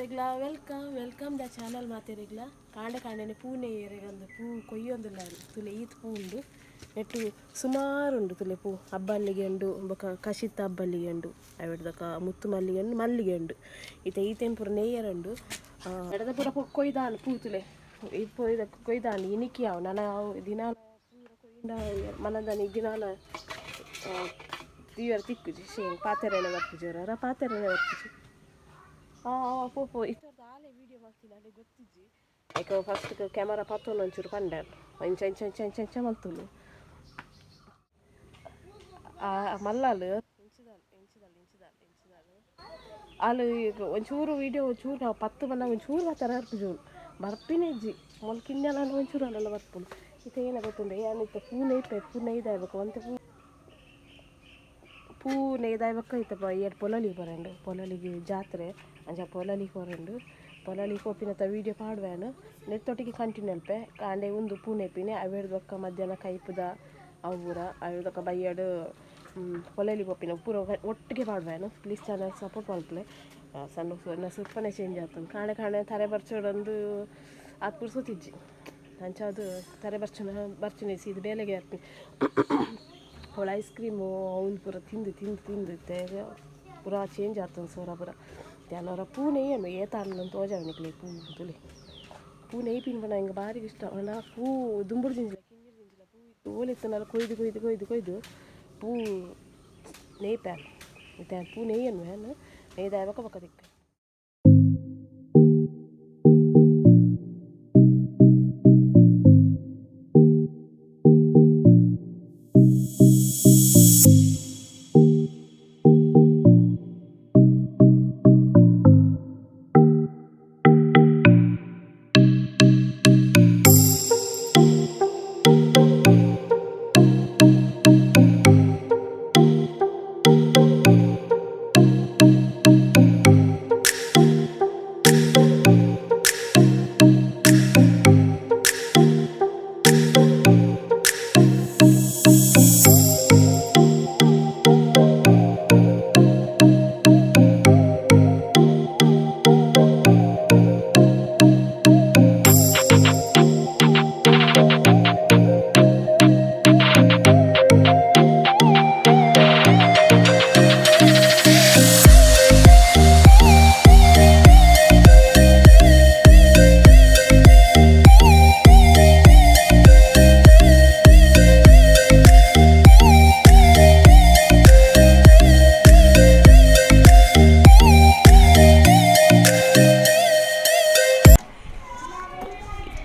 ಮಾತೆರೆಗ್ಲ welcome welcome the channel ಮಾತೆರೆಗ್ಲ ಕಾಂಡೆ ಕಾಂಡೆನೆ ಪೂನೆ ಏರೆಗಂದು ಪೂ ಕೊಯ್ಯೊಂದುಲ್ಲ ತುಲೆ ಈತ್ ಪೂ ಉಂಡು ನೆಟ್ಟು ಸುಮಾರು ಉಂಡು ತುಲೆ ಪೂ ಅಬ್ಬಲ್ಲಿಗೆ ಉಂಡು ಬೊಕ ಕಶಿತ ಅಬ್ಬಲ್ಲಿಗೆ ಉಂಡು ಅವೆಡ್ದಕ ಮುತ್ತು ಮಲ್ಲಿಗೆ ಉಂಡು ಮಲ್ಲಿಗೆ ಉಂಡು ಇತ್ತೆ ಈತೇನು ಪೂರ ನೇಯರ್ ಉಂಡು ಎಡದ ಪೂರ ಕೊಯ್ದಾನು ಪೂ ತುಲೆ ಈ ಪೊಯ್ದ ಕೊಯ್ದಾನು ಇನಿಕಿ ಅವು ನನ ಅವು ದಿನಾಲ ಪೂರ ಕೊಯ್ಯಿಂದ ಮನದಾನಿ ದಿನಾಲ ತೀವರ ತಿಕ್ಕುಜಿ ಶೇಂಗ್ ಪಾತೆರೆನೆ ಬರ್ಪುಜಿ ಅವರ ಪಾತೆರೆನೆ ಬರ್ಪುಜಿ. ಪೋ ಇತ್ತರ್ದ ಆಲೆ ವೀಡಿಯೋ ಮಲ್ತಿನ ಅಲೆ ಗೊತ್ತಿಜ್ಜಿ ಐಕ ಫಸ್ಟ್ ಕ್ಯಾಮರಾ ಪತ್ತೊಂದು ಒಂಚೂರು ಪಂಡೆ ಇಂಚ ಇಂಚ ಇಂಚ ಇಂಚ ಇಂಚ ಮಲ್ತುಲು ಆ ಮಲ್ಲಾಲು ಇಂಚಿದಾಲ್ ಇಂಚಿದಾಲ್ ಇಂಚಿದಾಲ್ ಇಂಚಿದಾಲ್ ಆಲು ಈಗ ಒಂಚೂರು ವೀಡಿಯೋ ಒಂಚೂರು ನಾವು ಪತ್ತು ಬಂದಾಗ ಒಂಚೂರು ಮಾತಾರ ಬರ್ಪುಜೋಳು ಬರ್ಪಿನ ಇಜ್ಜಿ ಮೊಲ್ ಕಿನ್ನೆಲ್ಲ ಒಂಚೂರು ಅಲ್ಲೆಲ್ಲ ಬರ್ಪುನು ಇತ್ತೆ ಏನ ಗೊತ್ತುಂಡು ಏನ್ ಇತ್ತೆ ಪೂ ನೆಯ್ಪೆ ಪೂ ನೆಯ್ದಾಯ್ಬೇಕು ಒಂತೆ ಪೂ ಪೂ ನೆಯ್ದಾಯ್ಬೇಕು ಇತ್ತೆ ಏಡ್ ಪೊಲಲಿಗೆ ಬರಂಡು ಪೊಲಲಿಗೆ ಜಾತ್ರೆ ಅಂಚ ಪೊಲಲಿಗೆ ಕೊರಂಡು ಪೊಲಲಿಗೆ ಪೋಪಿನತ ವೀಡಿಯೋ ಪಾಡುವೇನು ನೆತ್ತೊಟ್ಟಿಗೆ ಕಂಟಿನ್ಯೂ ಅಲ್ಪೆ ಕಾಂಡೆ ಉಂದು ಪೂ ನೆಪಿನಿ ಅವೆಡ್ದು ಬೊಕ್ಕ ಮಧ್ಯಾಹ್ನ ಕೈಪುದ ಅವು ಪೂರ ಅವೆಡ್ದು ಬಯ್ಯಡು ಪೊಲಲಿಗೆ ಪೋಪಿನ ಪೂರ ಒಟ್ಟಿಗೆ ಪಾಡುವೇನು. Please channel support ಮಲ್ಪಲೆ. ಸಣ್ಣ ಸಣ್ಣ ಸುಪ್ಪನೆ ಚೇಂಜ್ ಆತಂದು ಕಾಣೆ ಕಾಣೆ ತರೆ ಬರ್ಚೋಡೊಂದು ಆತ್ ಪುರ್ಸೊತ್ತಿಜ್ಜಿ ಅಂಚ ಅದು ತರೆ ಬರ್ಚುನ ಬರ್ಚುನೆ ಸೀದ ಬೇಲೆಗೆ ಬರ್ಪಿ ಅವಳು ಐಸ್ ಕ್ರೀಮು ಅವ್ನು ಪೂರ ತಿಂದು ತಿಂದು ತಿಂದು ಇತ್ತೆ ಪೂರ ಚೇಂಜ್ ಆತಂದು ಸೋರ ಪೂರ ಯಾನೊರ ಪೂ ನೆಯ್ಯನು ಏತಾಂಡ ತೋಜಾವೆ ಪೂ ತುಲೆ ಪೂ ನೆಯ್ಪಿನ ಪಂಡ ಎಂಕ್ ಬಾರಿ ಇಷ್ಟ ಪಂಡ ಪೂ ದುಂಬುಡು ದಿಂಜಿಲ ಕಿಂಜಿಡ್ ದಿಂಜಿಲ ಪೂ ಇತ್ತು ಓಲಿತ್ತುಂಡಲ ಕೊಯ್ದು ಕೊಯ್ದು ಕೊಯ್ದು ಕೊಯ್ದು ಪೂ ನೆಯ್ಪೆ ಇತ್ತೆ ಪೂ ನೆಯ್ಯನು ಯಾನ್ ನೆಯ್ದಾಯ ಬೊಕ ಬೊಕ ತಿಕ್ಕ.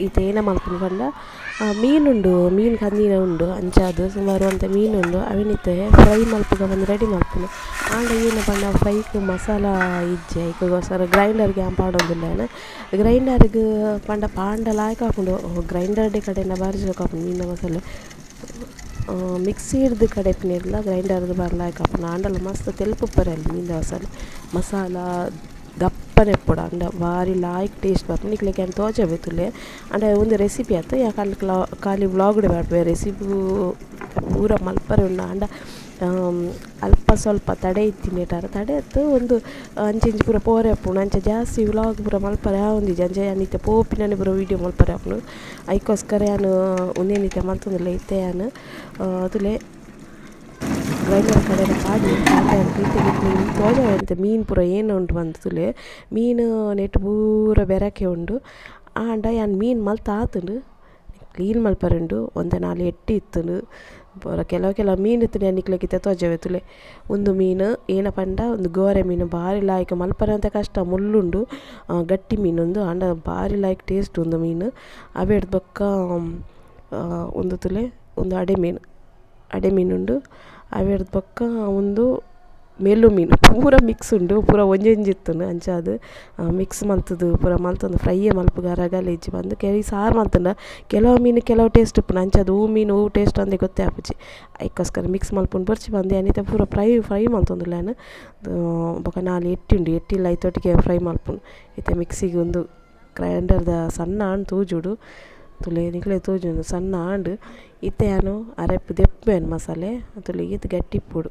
ಇತ್ತೆ ಏನ ಮಲ್ಪುನು ಪಂಡ ಮೀನುಂಡು ಮೀನು ಕಂದಿನ ಉಂಡು ಅಂಚಾದ್ ಸುಮಾರು ಒಂತೆ ಮೀನುಂಡು ಅವೆನ್ ಇತ್ತೆ ಫ್ರೈ ಮಲ್ಪುಗ ಪಂದ್ ರೆಡಿ ಮಲ್ಪುನು. ಆಂಡ ಏನ ಪಂಡ ಫ್ರೈಕ್ ಮಸಾಲ ಇಜ್ಜಿ ಐಕೋಸ್ಕರ ಗ್ರೈಂಡರ್ಗೆ ಯಾನ್ ಪಾಡೊಂದುಲ್ಲೆ ಗ್ರೈಂಡರ್ಗ್ ಪಂಡ ಪಾಂಡ ಲಾಯ್ಕ್ ಆಪುಂಡು ಗ್ರೈಂಡರ್ಡೆ ಕಡೆನ ಬಾರಿ ಶೋಕು ಆಪುಂಡು ಮೀನಿನ ಮಸಾಲೆ ಮಿಕ್ಸಿಡ್ದು ಕಡೆಪಿನೆಡ್ಲ ಗ್ರೈಂಡರ್ದು ಬಾರಿ ಲಾಯ್ಕ್ ಆಪುಂಡು ಆಂಡಲ ಮಸ್ತ್ ತೆಲ್ಪು ಇಪ್ಪರೆ ಮೀನ್ದ ಮಸಾಲೆ ಮಸಾಲ ದಪ್ಪನೆ ಇಪ್ಪೊಡು ಆಂಡ ಬಾರಿ ಲಾಯ್ಕ್ ಟೇಸ್ಟ್ ಬರ್ಪುಂಡು ನಿಕ್ಲೆಗ್ ಯಾನ್ ತೋಜಾವೆ ತೂಲೆ ಆಂಡ ಉಂದು ರೆಸಿಪಿ ಅತ್ತ್ ಯಾನ್ ಖಾಲಿ ವ್ಲಾಗ್ಡ್ ಪಾಡ್ಪೆ ರೆಸಿಪಿ ಪೂರ ಮಲ್ಪರೆ ಉಂಡು ಆಂಡ ಅಲ್ಪ ಸ್ವಲ್ಪ ತಡೆ ಇತ್ತಿನೇಟಾರ ತಡೆ ಅತ್ತ್ ಒಂದು ಅಂಚಿ ಇಂಚಿ ಪೂರ ಪೋರೆ ಆಪುಂಡು ಅಂಚ ಜಾಸ್ತಿ ವ್ಲಾಗ್ ಪೂರ ಮಲ್ಪರೆ ಆವೊಂದಿಜ್ಜಿ ಅಂಚ ಯಾನ್ ಇತ್ತೆ ಪೋಪಿನನೆ ಪೂರ ವೀಡಿಯೋ ಮಲ್ಪರೆ ಆಪುಂಡು ಐಕೋಸ್ಕರ ಯಾನ್ ಉಂದೆನ್ ಇತ್ತೆ ಮಲ್ತೊಂದುಲ್ಲೆ ಇತ್ತೆ ಯಾನ್ ತೂಲೆ ಗ್ರೈಂಡರ್ ಕಡೆನ ಪಾಡಿ ತೋಜಾವೆ ಮೀನು ಪೂರ ಏನ್ ಉಂಡು ಪಂದ್ ತೂಲೆ ಮೀನು ನೆಟ್ ಪೂರ ಬೆರಕೆ ಉಂಡು ಆಂಡ ಯಾನ್ ಮೀನು ಮಲ್ತ್ ಆತುಂಡು ಕ್ಲೀನ್ ಮಲ್ಪರೆ ಉಂಡು ಒಂತೆ ನಾಲ್ ಎಟ್ಟಿ ಇತ್ತುಂಡು ಪೂರ ಕೆಲವು ಕೆಲವು ಮೀನು ಇತ್ತುಂಡು ಯಾನ್ ನಿಕ್ಲೆಗ್ ಇತ್ತೆ ತೋಜಾವೆ ತೂಲೆ ಉಂದು ಮೀನು ಏನ ಪಂಡ ಉಂದು ಗೋರೆ ಮೀನು ಬಾರಿ ಲಾಯ್ಕ್ ಮಲ್ಪರೆ ಒಂತೆ ಕಷ್ಟ ಮುಳ್ಳುಂಡು ಗಟ್ಟಿ ಮೀನು ಉಂದು ಆಂಡ ಬಾರಿ ಲಾಯ್ಕ್ ಟೇಸ್ಟ್ ಉಂದು ಮೀನು ಅವೆಡ್ದ್ ಬೊಕ್ಕ ಉಂದು ತೂಲೆ ಉಂದು ಅಡೆ ಮೀನು ಅಡೆ ಮೀನು ಉಂಡು ಅವೆಡ್ದ್ ಬೊಕ್ಕ ಉಂದು ಮೇಲು ಮೀನು ಪೂರ ಮಿಕ್ಸ್ ಉಂಡು ಪೂರ ಒಂಜೊಂಜಿ ಇತ್ತುಂಡು ಅಂಚಾದ್ ಮಿಕ್ಸ್ ಮಲ್ತುದು ಪೂರ ಮಲ್ತೊಂದು ಫ್ರೈಯೇ ಮಲ್ಪುಗ ರಗಲೆ ಇಜ್ಜಿ ಪಂದ್ ಕೆಲವು ಸಾರು ಮಲ್ತುಂಡ ಕೆಲವು ಮೀನು ಕೆಲವು ಟೇಸ್ಟ್ ಉಪ್ಪುಂಡು ಅಂಚಾದ್ ಒವು ಮೀನು ಒವು ಟೇಸ್ಟ್ ಅಂದೇ ಗೊತ್ತೇ ಆಪುಜಿ ಐಕೋಸ್ಕರ ಮಿಕ್ಸ್ ಮಲ್ಪುನು ಬೊರ್ಚಿ ಪಂದ್ ಯಾನ್ ಇತ್ತೆ ಪೂರ ಫ್ರೈ ಫ್ರೈ ಮಲ್ತೊಂದುಲ್ಲೆ ಯಾನ್ ಬೊಕ ನಾಲ್ ಎಟ್ಟಿ ಉಂಡು ಎಟ್ಟಿಲ ಐತೊಟ್ಟಿಗೆ ಫ್ರೈ ಮಲ್ಪುನು ಇತ್ತೆ ಮಿಕ್ಸಿಗ್ ಉಂದು ಗ್ರೈಂಡರ್ದ ಸಣ್ಣ ಆಂಡ್ ತೋಜೊಡು ತೂಲೆ ನಿಕ್ಲೆಗ್ ತೋಜುಂಡು ಸಣ್ಣ ಆಂಡ್ ಇತ್ತೆ ಯಾನ್ ಅರೆಪು ದೆಪ್ಪುವೆನ್ ಮಸಾಲೆ ತೂಲೆ ಈತ್ ಗಟ್ಟಿ ಇಪ್ಪೊಡು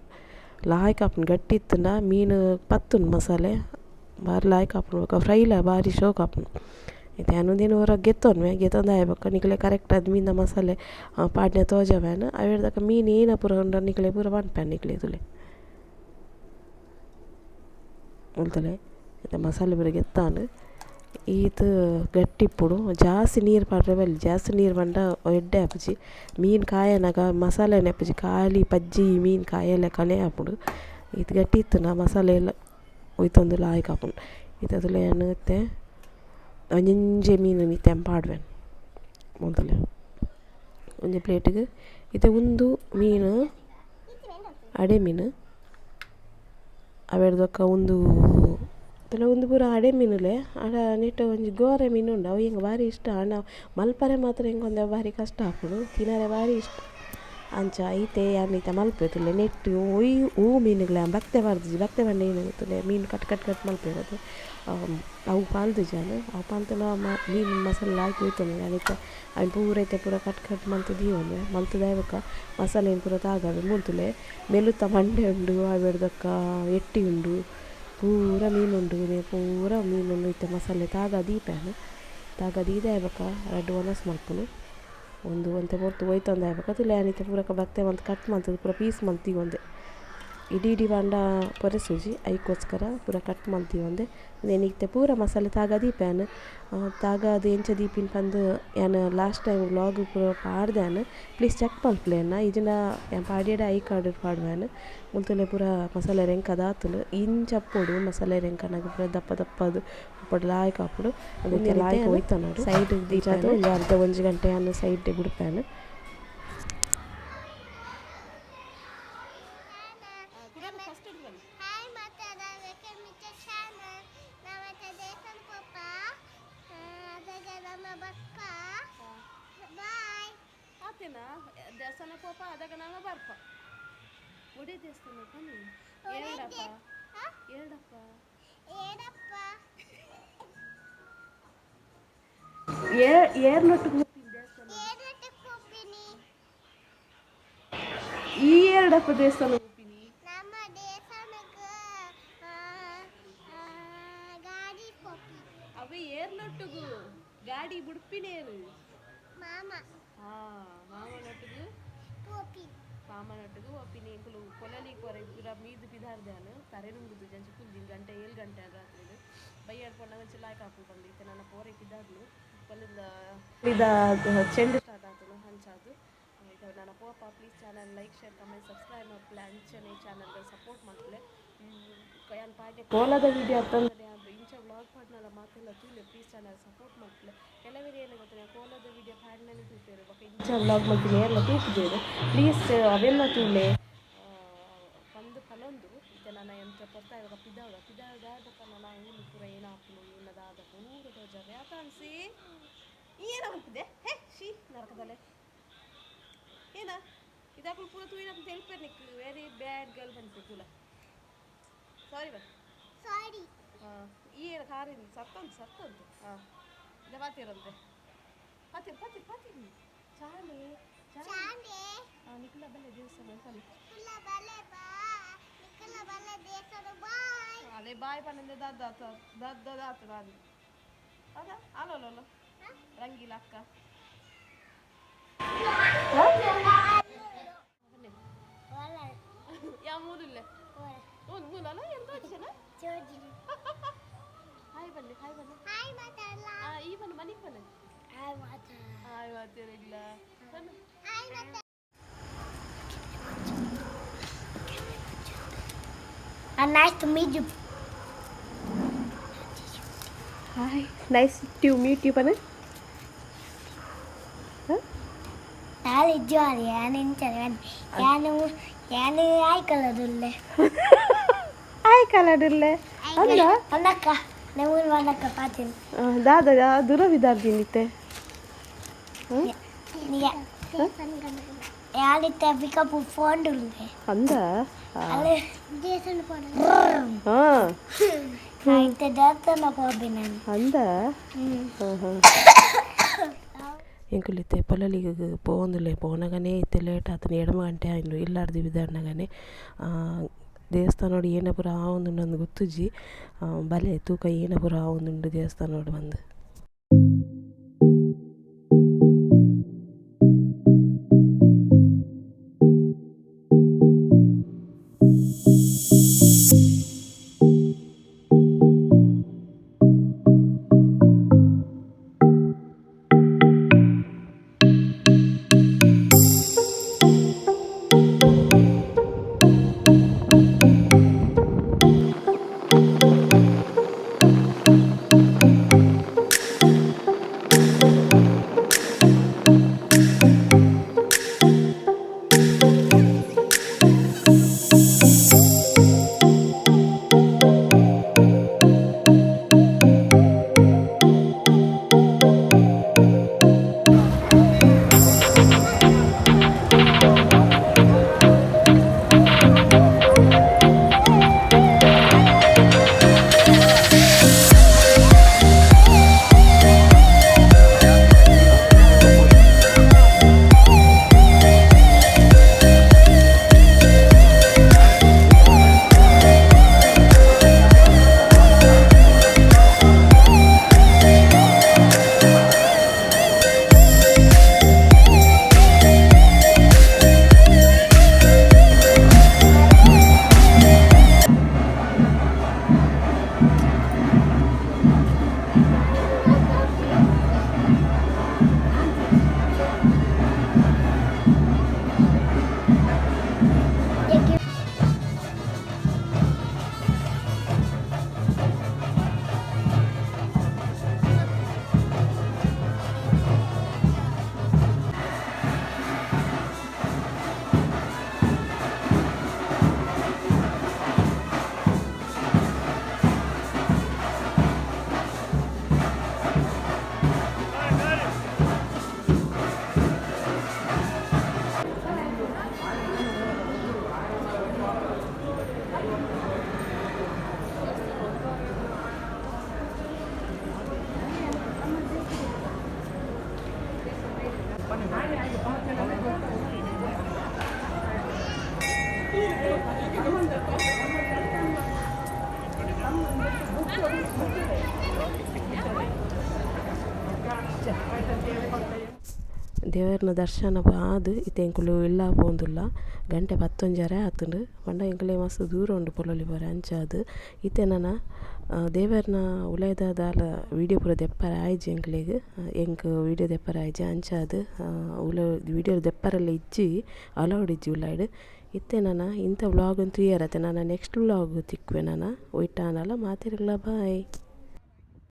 ಲಾಯ್ಕ್ ಆಪುಂಡು ಗಟ್ಟಿ ಇತ್ತುಂಡ ಮೀನು ಪತ್ತುಂಡು ಮಸಾಲೆ ಬಾರಿ ಲಾಯ್ಕ್ ಆಪುಂಡು ಬೊಕ ಫ್ರೈಲ ಬಾರಿ ಶೋಕು ಆಪುಂಡು. ಇತ್ತೆ ಯಾನ್ ಉಂದೆನ್ ಒರ ಗೆತ್ತೊನ್ವೆ ಗೆತ್ತೊಂದು ಬೊಕ್ಕ ನಿಕಲೆ ಕರೆಕ್ಟ್ ಆದ್ ಮೀನ್ದ ಮಸಾಲೆ ಪಾಡ್ನೆ ತೋಜಾವೆನ್ ಅವೆರ್ದಕ ಮೀನ್ ಏನ ಪೂರ ಉಂಡ ನಿಕಲೆ ಪೂರ ಪನ್ಪೆ ನಿಕಲೆ ತೂಲೆ. ಮುಲ್ತಲೆ ಇತ್ತೆ ಮಸಾಲೆ ಪೂರ ಗೆತ್ತಾಂಡ್ ಈತ್ ಗಟ್ಟಿ ಇಪ್ಪೊಡು ಜಾಸ್ತಿ ನೀರು ಪಾಡ್ರೆ ಬಲ್ಲಿ ಜಾಸ್ತಿ ನೀರು ಪಂಡ ಎಡ್ಡೆ ಆಪುಜಿ ಮೀನು ಕಾಯನಗ ಮಸಾಲೆನೆ ಆಪುಜಿ ಖಾಲಿ ಪಜ್ಜಿ ಮೀನು ಕಾಯಲೆಕ್ಕನೆ ಆಪುಂಡು ಈತ್ ಗಟ್ಟಿ ಇತ್ತುಂಡ ಮಸಾಲೆ ಎಲ್ಲ ಒಯ್ತೊಂದು ಲಾಯ್ಕ್ ಆಪುಂಡು. ಇತ್ತೆ ತೂಲೆ ಯಾನ್ ಇತ್ತೆ ಒಂಜೊಂಜೆ ಮೀನು ಇತ್ತೆ ಯಾನ್ ಪಾಡುವೆನ್ ಮೂಲ್ತಲೆ ಒಂಜಿ ಪ್ಲೇಟಿಗ್ ಇತ್ತೆ ಉಂದು ಮೀನು ಅಡೆ ಮೀನು ಅವೆರ್ದ್ ಬೊಕ ಉಂದು ತೂಲೆ ಉಂದು ಪೂರ ಅಡೆ ಮೀನುಲೆ ಆಂಡ ನೆಟ್ಟ್ ಒಂಜಿ ಗೋರೆ ಮೀನು ಉಂಡು ಅವು ಎಂಕ್ ಬಾರಿ ಇಷ್ಟ ಆಂಡ ಮಲ್ಪರೆ ಮಾತ್ರ ಎಂಕ್ ಒಂತೆ ಬಾರಿ ಕಷ್ಟ ಆಪುಂಡು ತಿನರೆ ಬಾರಿ ಇಷ್ಟ. ಅಂಚ ಇತ್ತೆ ಯಾನ್ ಇತ್ತೆ ಮಲ್ಪೆ ತೂಲೆ ನೆಟ್ಟ್ ಒಯ್ ಒವು ಮೀನುಗ್ಲ ಯಾನ್ ಬತ್ತೆ ಪಾಡ್ದಿಜಿ ಬತ್ತೆ ಪಂಡ ಏನ್ ತೂಲೆ ಮೀನು ಕಟ್ ಕಟ್ ಕಟ್ ಮಲ್ಪುವೆರ್ ಅತೆ ಅವು ಪಾಲ್ದಿಜಿ ಯಾನ್ ಅವು ಪಾಲ್ತುಂಡ ಮೀನು ಮಸಾಲೆ ಲಾಯ್ಕ್ ಒಯ್ತೊಂದು ಯಾನ್ ಇತ್ತೆ ಐನ್ ಪೂರ ಇತ್ತೆ ಪೂರ ಕಟ್ ಕಟ್ ಮಲ್ತ್ ದೀವೊಂದೆ ಮಲ್ತ್ ಬೊಕ್ಕ ಮಸಾಲೆನ್ ಪೂರ ತಾಗಾವೆ ಮೂಲು ತೂಲೆ ಮೆಲುತ ಮಂಡೆ ಉಂಡು ಅವೆರ್ದ್ ಬೊಕ್ಕ ಎಟ್ಟಿ ಉಂಡು ಪೂರ ಮೀನು ಉಂಡು ಪೂರ ಮೀನುನು ಇತ್ತೆ ಮಸಾಲೆ ತಾಗ ದೀಪೆ ಯಾನ್ ತಾಗ ದೀದೆ ಬೊಕ್ಕ ರಡ್ಡ್ ವನಸ್ ಮಲ್ಪುನು ಉಂದು ಒಂತೆ ಪೊರ್ತು ಒಯ್ತೊಂದು ಬೊಕ್ಕ ತೂಲೆ ಯಾನ್ ಇತ್ತೆ ಪೂರಕ ಬತ್ತೆ ಮಲ್ತ್ ಕಟ್ ಮಲ್ತುದು ಪೂರ ಪೀಸ್ ಮಲ್ತ್ ದೀವೊಂದೆ ಇಡೀ ಇಡೀ ಪಂಡ ಪೊರೆಸುಜಿ ಐಕೋಸ್ಕರ ಪೂರ ಕಟ್ ಮಲ್ತ್ ದೀವೊಂದೆ ಉಂದೆನ್ ಇತ್ತೆ ಪೂರ ಮಸಾಲೆ ತಾಗ ದೀಪೆ ಯಾನ್ ತಾಗಾದ್ ಎಂಚ ದೀಪಿನ ಪಂದ್ ಯಾನ್ ಲಾಸ್ಟ್ ಟೈಮ್ ವ್ಲಾಗ್ ಪೂರ ಪಾಡ್ದೆ ಯಾನ್ ಪ್ಲೀಸ್ ಚೆಕ್ ಮಲ್ಪುಲೆ ಎನ್ನ ಇಜ್ಜಿಂಡ ಯಾನ್ ಪಾಡ್ಯೆಡ I card ಪಾಡುವೆ ಯಾನ್ ಮುಲ್ತಲೆ ಪೂರ ಮಸಾಲೆ ರೆಂಕದಾತುಂಡು ಇಂಚ ಇಪ್ಪೊಡು ಮಸಾಲೆ ರೆಂಕನಗ ಪೂರ ದಪ್ಪ ದಪ್ಪದು ಉಪ್ಪಡ್ ಲಾಯ್ಕ್ ಆಪುಂಡು ಉಂದೆನ್ ಲಾಯ್ಕ್ ಒಯ್ತೊನೊಡು ಸೈಡ್ ದೀಪಾದ್ ಒಂಜಿ ಅರ್ಧ ಒಂಜಿ ಗಂಟೆ ಯಾನ್ ಸೈಡ್ ಬುಡ್ಪೆ ಯಾನ್. ಹಾಯ್ ಮಾತಾಡ welcome to channel. ನಮ್ಮ ದೇಶದ ಪಪ್ಪ ಅದಕ್ಕೆ ನಮ್ಮ ಬಪ್ಪ ಬಾಯ್. ಆತೇನಾ ದೇವಸ್ಥಾನ ಪೋಪ ಅದಾಗ ನಮ್ಮ ಬರ್ಪ ಒಡೆ ದೇವಸ್ಥಾನ ಬನ್ನಿ ಎರಡಪ್ಪ ಎರಡಪ್ಪ ಏನಪ್ಪ ಏರ್ನೊಟ್ಟು ದೇವಸ್ಥಾನ ಏನಕ್ಕೆ ಕೂಪಿನಿ? ಈ ಎರಡಪ್ಪ ದೇವಸ್ಥಾನ ಹೋಗ್ತೀನಿ. ನಮ್ಮ ದೇಶನಕ್ಕೆ ಗಾಡಿ ಪೊಪ್ಪಿ. ಅವೇ ಏರ್ನೊಟ್ಟುಗು ಗಾಡಿ ಬುಡ್ಪಿನೇರು. ಮಾಮ. ಹಾ ಮಾಮನೊಟ್ಟುಗು ಪೋಪಿ. ಮಾಮನೊಟ್ಟುಗು ಒಪ್ಪಿನಿ ಎಂಕುಲು ಕೊಲಲಿ ಕೊರೆ ಪೂರ ಮೀದು ಪಿದಾರ್ದಾನು ತರೆ ನುಂಗುದು ಜಂಚಿ ಕುಲ್ದಿನ ಗಂಟೆ 7 ಗಂಟೆ ರಾತ್ರಿ ಬೈಯಾಡ್ ಪೊಂಡ ಒಂಚಿ ಲಾಯ್ಕ್ ಆಪುಂಡು ಪಂದು ಇತ್ತೆ ನನ್ನ ಪೋರೆ ಪಿದಾರ್ಲು ಕೊಲ್ಲಿಂದ ಇದ ಚೆಂಡು ಸ್ಟಾರ್ಟ್ ಆತನು ಹಂಚಾದು ಇದು ನನ್ನ ಪೋಪ. Please channel like share comment subscribe ಮಲ್ಪಲೆ ಅಂಚನೆ ಚಾನಲ್ಗೆ ಸಪೋರ್ಟ್ ಮಲ್ಪಲೆ. ಯಾನ್ ಪಾಡ್ಯ ಕೋಲದ ವಿಡಿಯೋ ಅತ್ತಂದ್ರೆ ಇಂಚ ವ್ಲಾಗ್ ಪಾಡ್ನಲ ಮಾತೆಲ್ಲ ತೂಲೆ ಪ್ಲೀಸ್ ಚಾನಲ್ ಸಪೋರ್ಟ್ ಮಲ್ಪಲೆ. ಕೆಲವರಿಗೆ ಏನು ಗೊತ್ತಿಲ್ಲ ಕೋಲದ ವಿಡಿಯೋ ಪಾಡ್ನನೆ ತೂಪೇರು ಬೊಕ ಇಂಚ ವ್ಲಾಗ್ ಮಲ್ತಿನ ಏರ್ಲ ತೂಪುಜೆರ್ ಪ್ಲೀಸ್ ಅವೆಲ್ಲ ತೂಲೆ ಪಂದ್ ಪನೊಂದು ಇತ್ತೆ ನನ ಎಂಚ ಪೊರ್ತಾಯ ಬೊಕ ಪಿದಾವುಡ ಪಿದಾವುಡ ಬೊಕ ನನ ಊಲು ಪೂರ ಏನಾಪುಂಡು ಏನ ದಾದ ಪೂರ ತೋಜಾವೆ ಆತಾನ್ಸಿ ಏನ ಮಲ್ಪುದೆ ಹೇ ಶೀ ನರಕದಲೆ ಏನ ಇದಾಕುಲು ಪೂರ ತೂಯಿನ ತೆಲ್ಪೆರ್ ನಿಕ್ ವೆರಿ ಬ್ಯಾಡ್ ಗರ್ಲ್ ಪನ್ಪೆ ತೂಲ ಸಾರಿ ಬಾ. ಸಾರಿ. ಹಾಂ ಈ ಏನ ಕಾರಿಂದ ಸತ್ತಂತು ಸತ್ತಂತು ಹಾಂ ಇದ ಪಾತಿರಂತೆ ಪಾತಿರ್ ಪಾತಿರ್ ಪಾತಿರ್ ಚಾನೆ ಚಾನೆ ಹಾಂ ನಿಖಿಲ ಬಲ್ಲೆ ದೇವಸ್ಥಾನ ಬನ್ನಿ. ನಿಖಿಲ ಬಲ್ಲೆ ಬಾ ನಿಖಿಲ ಬಲ್ಲೆ ದೇಶದ ಬಾಯ್. ಅದೇ ಬಾಯ್ ಪನ್ನಂದೆ ದಾದ ದಾದ ದಾತ ದಾದ ಅದ ಅಲೋ ಅಲೋ ರಂಗಿಲ್ಲ ಅಕ್ಕ ಯಾವ ಮೂರಿಲ್ಲ ಒಂದು ಮೂಲಲ್ಲ ಎಂತ వచ్చిನ ಹಾಯ್ ಬನ್ನಿ ಹಾಯ್ ಬನ್ನಿ ಹಾಯ್ ಮಾತಾಡಲ್ಲ. ಈ ಬನ್ನಿ ಮನೆಗೆ ಬನ್ನಿ. ಹಾಯ್ ಮಾತಾಡ ಹಾಯ್ ಮಾತಾಡಿಲ್ಲ. ಹಾಯ್ ಮಾತಾಡ. Nice to meet you. Hi, nice to meet you ಪನ. ನಾಳೆ ಯಾನು ಯಾನು ಯಾನು ಆಯ್ಕೊಳ್ಳೋದಿಲ್ಲ. ಹಾಯ್ ಕಲಡಿಲ್ಲ ಅಂದ ಒಂದಕ್ಕ ನೀವು ಒಂದಕ್ಕ ಪಾತೀನಿ. ದಾದ ದೂರ ವಿದಾರ್ದಿನಿತ್ತೆ. ಯಾರಿತ್ತ ಪಿಕಪ್ ಫೋನ್ ಉಂಡೆ ಅಂದ ಅಲ್ಲಿ ಹಾಂ ಆಯ್ತು ದೇವಸ್ಥಾನ ಹೋಗಿ ನಾನು. ಅಂದ ಹಾಂ ಹಾಂ ಎಂಕುಲು ಇತ್ತೆ ಪೊಲಲಿಗ್ ಪೋವೊಂದುಲ್ಲೆ ಪೋನಗನೇ ಇತ್ತೆ ಲೇಟ್ ಆತುಂಡು ಎಡ್ಮ ಗಂಟೆ ಆಂಡ್ ಇಲ್ಲಾರ್ದು ಪಿದಾಡ್ನಗನೇ. ದೇವಸ್ಥಾನಡ್ ಏನ ಪೂರ ಆವೊಂದುಂಡು ಗೊತ್ತುಜಿ ಬಲೆ ತೂಕ ಏನ ಪೂರ ಆವೊಂದುಂಡು ದೇವಸ್ಥಾನಡ್ ಪಂದ್. ದೇವೆರ್ನ ದರ್ಶನ ಆದ್ ಇತ್ತೆ ಎಂಕುಲು ಇಲ್ಲ ಪೋವೊಂದುಲ್ಲ ಗಂಟೆ ಪತ್ತೊಂಜರೆ ಆತುಂಡು ಪಂಡ ಎಂಕುಲೆ ಮಸ್ತ್ ದೂರ ಉಂಡು ಪೊಲೊಲಿ ಪೋರೆ ಅಂಚಾದ್ ಇತ್ತೆ ನನ ದೇವೆರ್ನ ಉಲಾಯಿದ ದಾಲ ವೀಡಿಯೋ ಪೂರ ದೆಪ್ಪರೆ ಆಯಿಜಿ ಎಂಕ್ಲೆಗ್ ಎಂಕ್ ವೀಡಿಯೋ ದೆಪ್ಪರೆ ಆಯಿಜಿ ಅಂಚಾದ್ ಉಲಾಯಿ ವೀಡಿಯೋ ದೆಪ್ಪರೆಲ ಇಜ್ಜಿ ಅಲೌಡ್ ಇಜ್ಜಿ ಉಲಾಯಿಡ್ ಇತ್ತೆ ನನ ಇಂತ ವ್ಲೋಗ್ ನ್ ತೂಯೆರೆ ಅತೆ ನನ ನೆಕ್ಸ್ಟ್ ವ್ಲೋಗ್ ತಿಕ್ಕುವೆ ನನ ಒಯಿಟ್ ಆಂಡಲ ಮಾತೆರೆಗ್ಲ ಬಾಯ್.